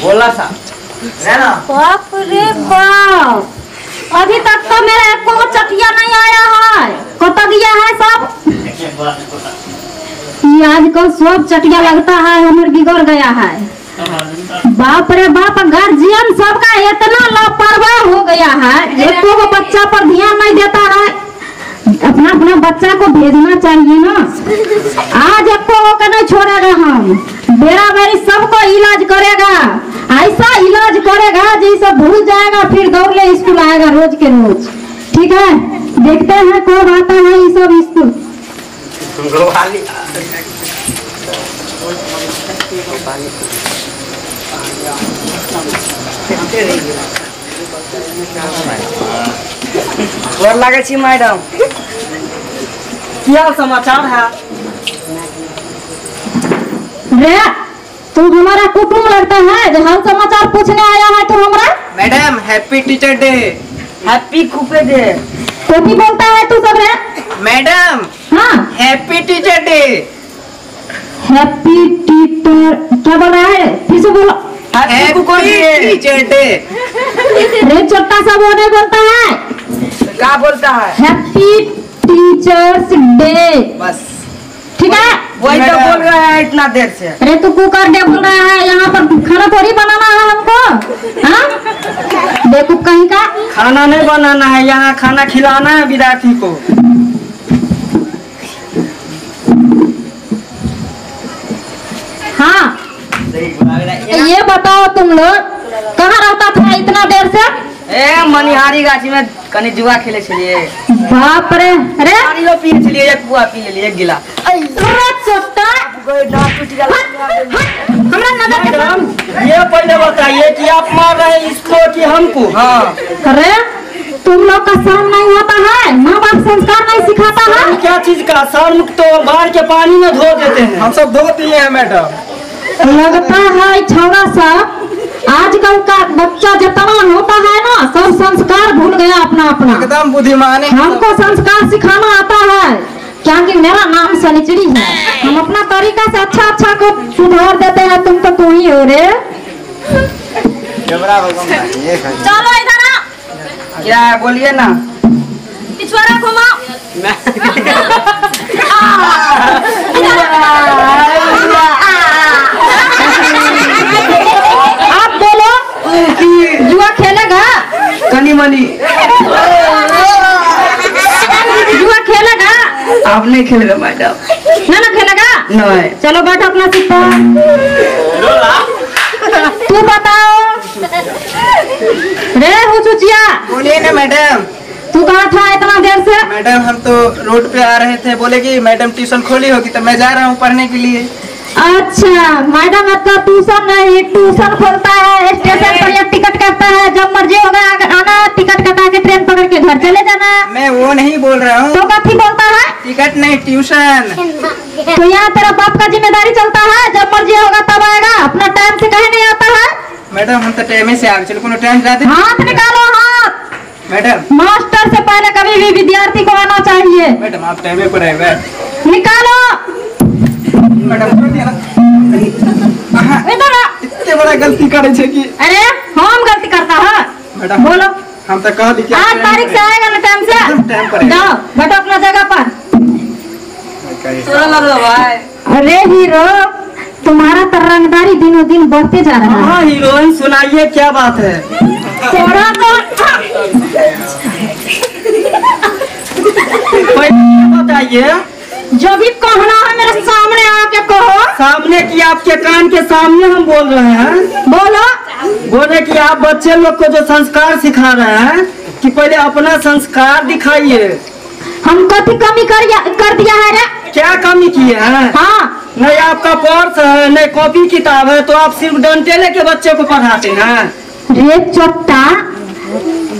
बोला सा ना। बाप रे बाप, अभी तक तो मेरा एको चटिया नहीं आया है, कत गया है सब? ये आजकल सब चटिया लगता है हमर बिगड़ गया है। बाप रे बाप, गार्जियन सबका इतना लापरवाह हो गया है, एको को बच्चा पर ध्यान नहीं देता है। अपना अपना बच्चा को भेजना चाहिए ना। आज एको को नहीं छोड़ेगा, हम बेरा बेरी सबको इलाज करेगा, ऐसा इलाज करेगा जैसे भूल जाएगा, फिर दौड़ ले स्कूल आएगा रोज के रोज। ठीक है, देखते हैं कौन आता है ये सब स्कूल। गोर लागै छी मैडम, की हाल समाचार है? रे तू हमारा कुटुंब लगता है जो हाल समाचार पूछने आया है तू हमारा। Madam happy teacher day. Happy खूपे डे। कॉपी बोलता है तू सब रे? मैडम हाँ, happy teacher day. Happy teacher क्या बोल रहा है? फिर से बोलो। Happy teacher day. रे छोटा सा वो नहीं बोलता है, क्या बोलता है? हैप्पी टीचर्स डे बस। ठीक है, वही तो बोल रहा है इतना देर से। अरे तू कुकर डे बोल रहा है, यहाँ पर खाना थोड़ी बनाना है हमको। हाँ देखो कहीं का खाना नहीं बनाना है, यहाँ खाना खिलाना है विद्यार्थी को। हाँ ये बताओ तुम लोग कहाँ रहता था इतना देर से? ए मनिहारी गाछी में कनी जुआ खेले छलिए। बाप रे, अरे पानी पिए छलिए, एक पुआ पी लेलिए, एक गिला। अरे छोटा हमरा नजर के मैडम ये पहले बताइए कि आप मार रहे हैं इसको कि हमको? हाँ अरे तुम लोग का शर्म नहीं होता है? माँ बाप संस्कार नहीं सिखाता है क्या चीज का? शर्म तो बाहर के पानी में धो देते हैं। हम सब धो दिए हैं मैडम। लगता है छौड़ा सब आजकल का बच्चा जितना होता है ना सब संस्कार भूल गया अपना अपना। एकदम बुद्धिमान है। हमको संस्कार सिखाना आता है क्योंकि मेरा नाम सनिचरी है। हम अपना तरीका से अच्छा अच्छा को सुधार देते हैं, तुम तो तू ही हो रे। चलो इधर आओ। क्या है बोलिए ना। पिछवाड़ा घुमाओ। आप बोलो जुआ खेलेगा? कनी मनी जुआ खेलेगा? आप नहीं खेलेगा मैडम। ना ना खेलेगा नहीं। चलो बैठो अपना सीट पर। तू बताओ रे हुचुचिया। बोलिए ना मैडम। तू कहाँ था इतना देर से? मैडम हम तो रोड पे आ रहे थे, बोले कि मैडम ट्यूशन खोली होगी तो मैं जा रहा हूँ पढ़ने के लिए। अच्छा मैडम तो ट्यूशन नहीं, ट्यूशन खोलता है स्टेशन पर, या टिकट काटता है, जब मर्जी होगा आना, टिकट कटा के ट्रेन पकड़ के घर चले जाना। मैं वो नहीं बोल रहा हूँ। तो कथी बोलता है? टिकट नहीं ट्यूशन। तो यहाँ तेरा बाप का जिम्मेदारी चलता है, जब मर्जी होगा तब आएगा, अपना टाइम से कहीं नहीं आता है। मैडम हम तो टाइम से आगे चलो, टाइम जाते। हाथ निकालो हाथ। मैडम मास्टर से पहले कभी भी विद्यार्थी को आना चाहिए। मैडम आप टाइम पर आए। निकालो मैडम। इतने बड़ा गलती करे छे कि। अरे हम गलती करता है मैडम? बोलो। हम तो कह दी कि 8 तारीख से आएगा ना टाइम से। टाइम पर जाओ बैठो अपना जगह पर। भाई अरे हीरो तुम्हारा तो रंगदारी दिनों दिन बढ़ते जा रहा है। हाँ हीरोइन सुनाइए क्या बात है? थोड़ा तो बताइए। जो भी कहना है मेरे सामने आके कहो। सामने की आपके कान के सामने हम बोल रहे हैं। बोलो। बोले कि आप बच्चे लोग को जो संस्कार सिखा रहे हैं कि पहले अपना संस्कार दिखाइए। हम कथी कमी कर दिया है रे? क्या कमी की है? हाँ नहीं आपका पर्स है, नहीं कॉपी किताब है, तो आप सिर्फ डंटे लेके बच्चे को पढ़ाते हैं। रे चोट्टा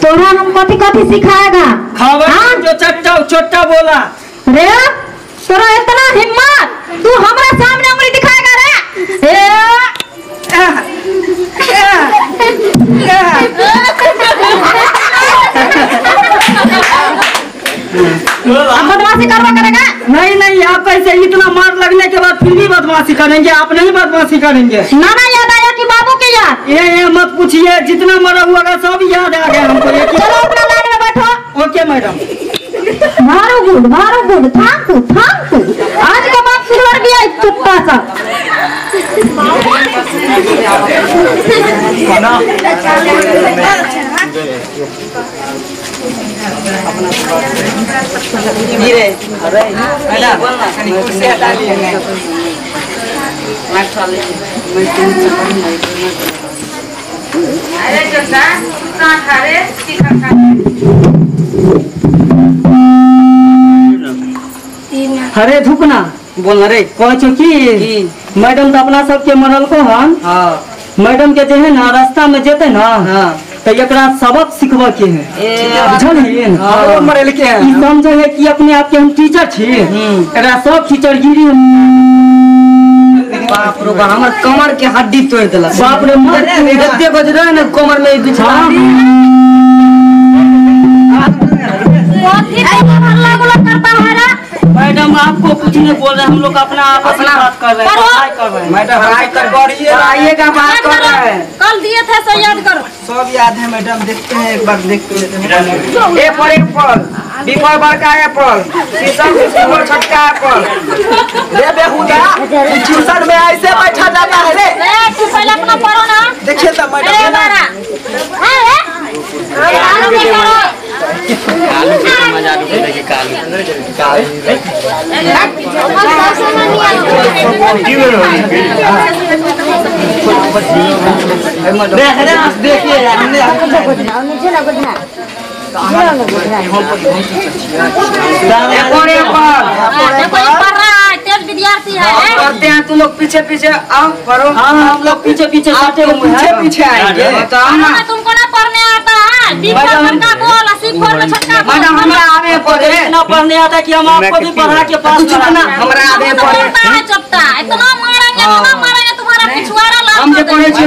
तोरा हम कथी कथी सिखाएगा? हाँ? जो चट्टा चोट्टा बोला रे, तोरा इतना हिम्मत तू हमारे सामने उंगली दिखाएगा रे? ए बदमाशी करवा करेगा? नहीं नहीं, आप ऐसे इतना मार लगने के बाद फिर भी बदमाशी बदमाशी करेंगे, आप नहीं बदमाशी करेंगे। नाना याद आया कि बाबू के याद? ये मत पूछिए, जितना मरा हुआ सब याद आ गया हमको। चलो अपना लाइन में बैठो। Okay madam. मारो good thank you thank you. आज का बाप सुधर गया चुप्पा सा। अरे धुकना बोल रे कहै छौ कि मैडम तो अपना सबके मरलको हन। हाँ। मैडम के जे है ना रास्ता में जेते ना, हाँ, तो एकरा सबक सिखबऽ के है, बुझलियै? हाँ। मरलके है ई समझे है कि अपने आप के हम टीचर छी, एकरा सब टीचरगिरी। बाप रे बाप, हमर कमर के हड्डी तोड़ देलक। बाप रे जते बज रहे ना कमर में बिछा। मैडम आपको कुछ नहीं बोल रहे, हम लोग अपना आपस में बात कर रहे हैं, पढ़ाई कर रहे हैं। मैडम पढ़ाई कर पढ़ाइए का बात कर रहे हैं। कल दिए थे सो याद करो। सब याद है मैडम, देखते हैं एक बार देखते हैं। A for apple, B for बड़का एप्पल, सी फॉर छोटका एप्पल। रे बेहुदा, ट्यूशन में ऐसे बैठा जाता है रे। ए तू पहले अपना पढ़ो ना। देखिए तो मैडम। आलू के मजा आलू के देखिए कालू तेज विद्यार्थी है, पढ़ते हैं तुम लोग पीछे पीछे आओ पढ़ो। हाँ हम लोग पीछे पीछे साटे पीछे पीछे आएंगे। तुमको ना पढ़ने आता है, बी फॉर बड़का बोल, सी फॉर में छोटका बोल। मैडम हमरा आवे पढ़े इतना पढ़ने आता कि हम आपको भी पढ़ा के पास कराना। हमरा आवे पढ़े चपटा इतना मारेंगे, इतना मारेंगे तुम्हारा पिछवाड़ा लाल। हम जे पढ़े छी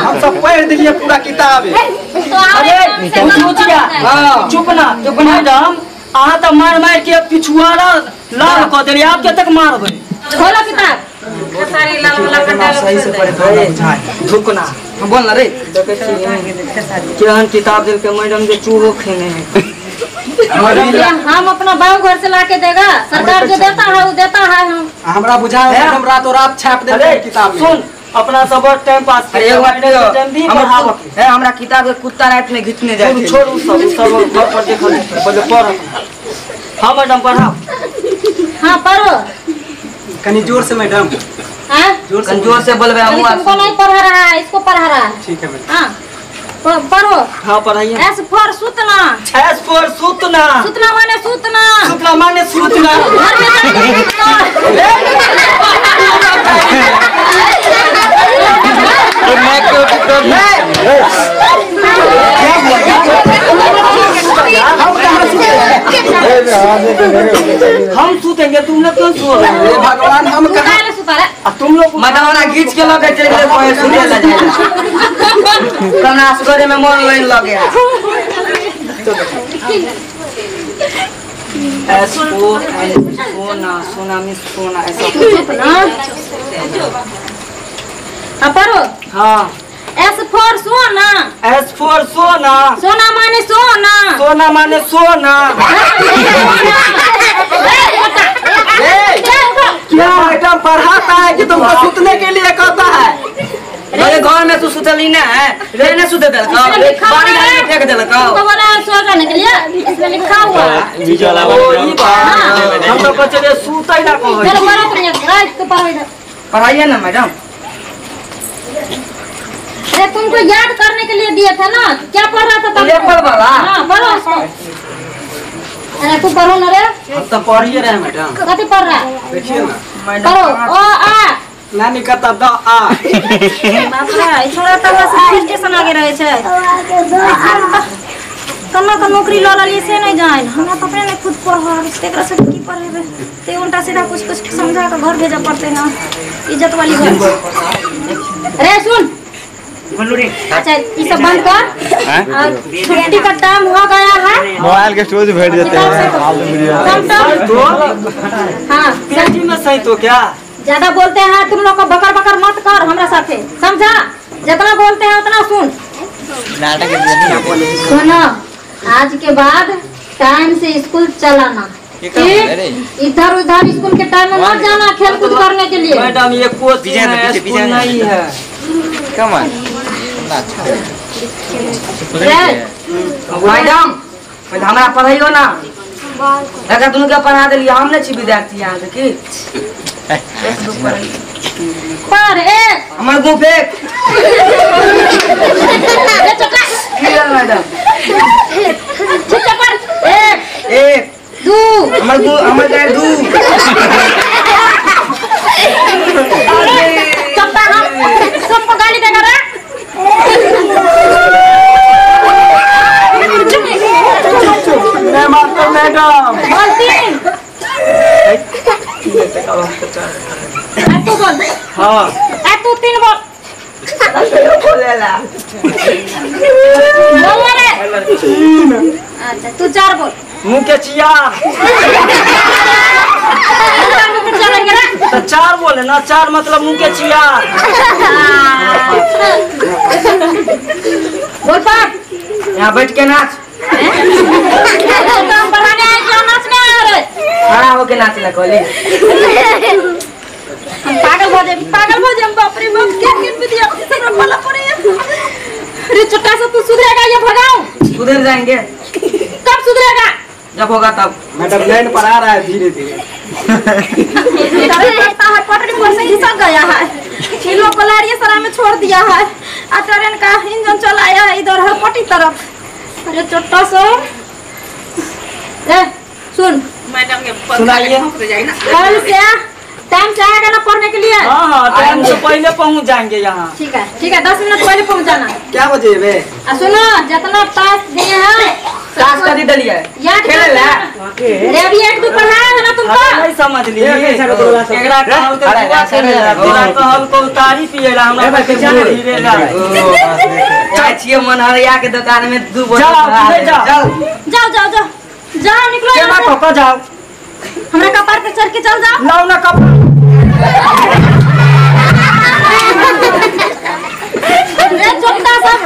हम सब पढ़ दिलिए पूरा किताब। तो अरे हां चुप ना चुप मैडम, अहाँ तो मार मार के पिछुआड़ा लाल क देलिए, आप के तक मारबै। खोलो किताब। सारी लाल वाला कटा सही से पढ़े तो बुझाए। धुकना हम बोल ना रे केहन किताब देल के मैडम जे चूहो खेने है। हम अपना बाबू घर से लाके देगा, सरकार जो देता है वो देता है। हम हमरा बुझाए मैडम रातों रात छाप देते किताब में। सुन अपना सब टाइम पास करे, है हमरा किताब के कुत्ता रात में घिचने जाए। छोड़ सब सब घर पर देखल पहले पढ़। हां मैडम पढ़ाओ। हां पढ़ो कनी जोर से मैडम। हां जोर से बोलबे हम। तुमको नहीं पढ़ा रहा है, इसको पढ़ा रहा है। ठीक है मैडम। हां पढ़ो। हां पढ़ाइए। एस फॉर सुतना। एस फॉर सुतना। सुतना माने सुतना। सुतना माने सुतना। घर में जाके सुतना। मैं क्यों हम सुतेंगे, तुम लोग क्यों सो रहे हो? भगवान हम कहां सुता रहे? तुम लोग मैडम हमरा घीच के लगे चल गेलै कोई सुते ल जाए। कना असगरे में मन लाइन लगे। एस ओ एन सोना, सोना में सोना ऐसा। हां पढ़ो। हां एस फॉर सोना। एस फॉर सोना। सोना माने सोना। सोना माने सोना। क्या मैडम पढ़ाता है कि तुमको सुतने के लिए कहता है? अरे घर में तू सुतली ना है रे, ना सुते देलकौ, बारी घारी में फेंक देलकौ। तुमको बोला है सो जाने के लिए, इसमें लिखा हुआ है। ओ ई बात हम तो बच्चे के सुतै ना कहै। चलो पढ़ो तुम, रात को पढ़ो इधर। पढ़ाइए ना मैडम। अरे तुमको याद करने के लिए दिया था ना, क्या पढ़ रहा था तब? एप्पल वाला। हां पढ़ो उसको। अरे तू पढ़ो ना रे। हम तो पढ़ ही रहे हैं मैडम। कथी पढ़ रहा है? देखिए ना मैडम। पढ़ो ओ आ ना निकलता the आ। बाप रे ई छोरा त बस स्टेशन आगे रहे छै। कन्ना का नौकरी ल लेलिए से नहीं जान। हमरा तो अपने नहीं खुद पढ़ तेकरा से की पढ़ेबे, ते उल्टा सीधा कुछ कुछ समझा के घर भेजे पड़ते ना, इज्जत वाली घर। अरे सुन अच्छा ये सब बंद कर, छुट्टी का टाइम हो गया है। मोबाइल के स्टोरेज भेज देते हैं। हाँ पेटी में सही तो क्या ज्यादा बोलते हैं तुम लोग को बकर बकर मत कर हमरा साथे, समझा? जितना बोलते हैं उतना सुन। सुनो, आज के बाद टाइम से स्कूल चलाना, इधर उधर स्कूल के टाइम में मत जाना खेल कूद करने के लिए। मैडम ये कोचिंग है, स्कूल नहीं है। कम मैडम पहले हमरा पढ़ाइयो ना, एकरा दुनू के पढ़ा देलियै, हम नहीं छी विद्यार्थी यहाँ के की पर एक हमर गुफ एक मैडम एक एक दू हमर दू हमर गाय दू चप्पा हम सबको गाली देगा रे। मैं मारता मैडम। बोल तीन। तू बोल। हाँ। तू तीन बोल। बोलेला। बोल रे। अच्छा तू चार बोल। मुँह के चिया। तो चार बोले ना, चार मतलब मुँह के चिया। बोल पाँच। यहाँ बैठ के नाच। तो पढ़ाने आए क्या नाचने आए रे? खड़ा होके नाचना कहली। हम पागल हो जाए, पागल हो जाए, बाप रे बाप, क्या किन विद्यार्थी से रंगवाला पड़े। अरे छोटा सा तू सुधरेगा या भगाऊं? सुधर जाएंगे। कब सुधरेगा? जब होगा तब। मैडम लाइन पर आ रहा है धीरे धीरे। लगता है पटरी पर से घिसक गया है। इन लोग को लारिया सराय में छोड़ दिया है और ट्रेन का इंजन चलाया है इधर हर पटी तरफ। अरे छोटा सा ए सुन, मैडम के सुनाइए। कल से टाइम से आएगा ना पढ़ने के लिए? हाँ हाँ, टाइम से पहले पहुँच जाएंगे यहाँ। ठीक है ठीक है, 10 मिनट पहले पहुँच जाना। क्या बजे बे? आ सुनो, जितना टास्क दिए हैं टास्क कर दिलिए याद कर ले। अरे अभी एक दो पढ़ाया है ना तुमको, नहीं समझ लिए। एकरा कहल के तोरा कहल को उतारी पिएला हमरा के धीरे ला। जाइ छियै मनहरिया के दुकान में दू बोतल। जाओ जाओ जाओ जाओ जाओ जाओ, निकलो केना कपा जाओ, हमरा कपार पे चढ़ के चल जाओ। लाओ ना कपड़ा। रे छोटा सब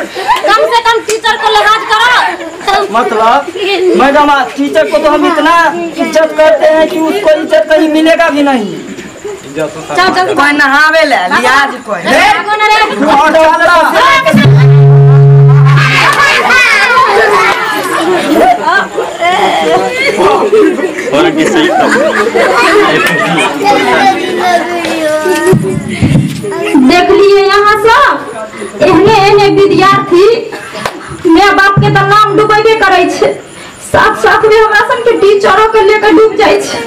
कम से कम टीचर को लिहाज करो। मतलब मैडम टीचर को तो हम इतना इज्जत करते हैं कि उसको इज्जत कहीं मिलेगा भी नहीं। चल जल्दी कोई नहावे ले लिहाज कोई। भागो ना रे। देख लिए यहाँ सब एहने एहने विद्यार्थी my बाप के तो नाम डूबेबे करे छे, साथ साथ में हमरा सन के टीचरों के लेकर डूब जाय छे।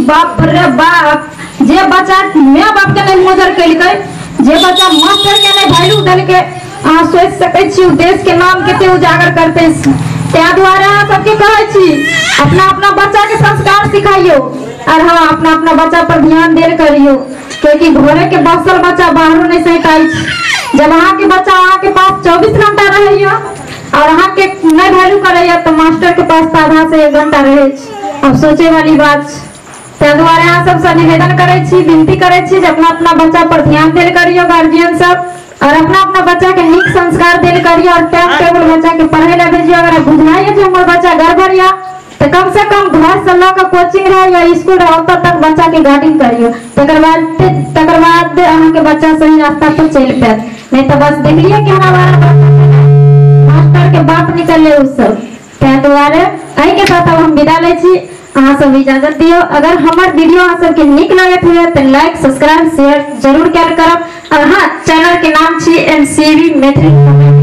बाप रे बाप, जे बच्चा my बाप के नहीं मोजर केलकै, जे बच्चा मास्टर के नहीं वैल्यू देलकै, अहाँ सोच सकै छी देश के नाम कते उजागर करते। तै दुआरे अहाँ सबके कहै छी अपना अपना बच्चा के संस्कार सिखाइयो और हाँ अपना अपना बच्चा पर ध्यान देल करियो, क्योंकि घरे के बसल बच्चा बाहरों नहीं सही। जब अहाँ के बच्चा अहाँ के पास 24 घंटा रहैया और अहाँ के नहीं वैल्यू करैया तो मास्टर के पास आधा से 1 घंटा रहे। अब सोचे वाली बात। तै दुआरे अहाँ सबसे निवेदन करै छी, विनती करै छी जे अपना अपना बच्चा पर ध्यान देल करियो गार्जियन सब, और अपना अपना बच्चा के नीक संस्कार देल करियो और टाइम टेबल बच्चा के पढ़े ला भेजियो। अगर बुझाइए जे हमर बच्चा गड़बड़ या तो कम से कम घर से लऽ के कोचिंग रहे या स्कूल रहे ओतऽ तक बच्चा के गार्डिंग करियो, तकर बाद अहाँके बच्चा सही रास्ता पर चलि पायत। नहीं तो बस देखलिए कि हमारा मास्टर के बाप निकलले उ सब। तै दुआरे एहि के साथ अब हम विदा लै छी, अहाँ सब इजाजत दियो। अगर हमर वीडियो अहाँ सबके नीक लगैत हुए तो लाइक सब्सक्राइब शेयर जरूर कैल करब। और हाँ, चैनल के नाम छी MCB Maithili.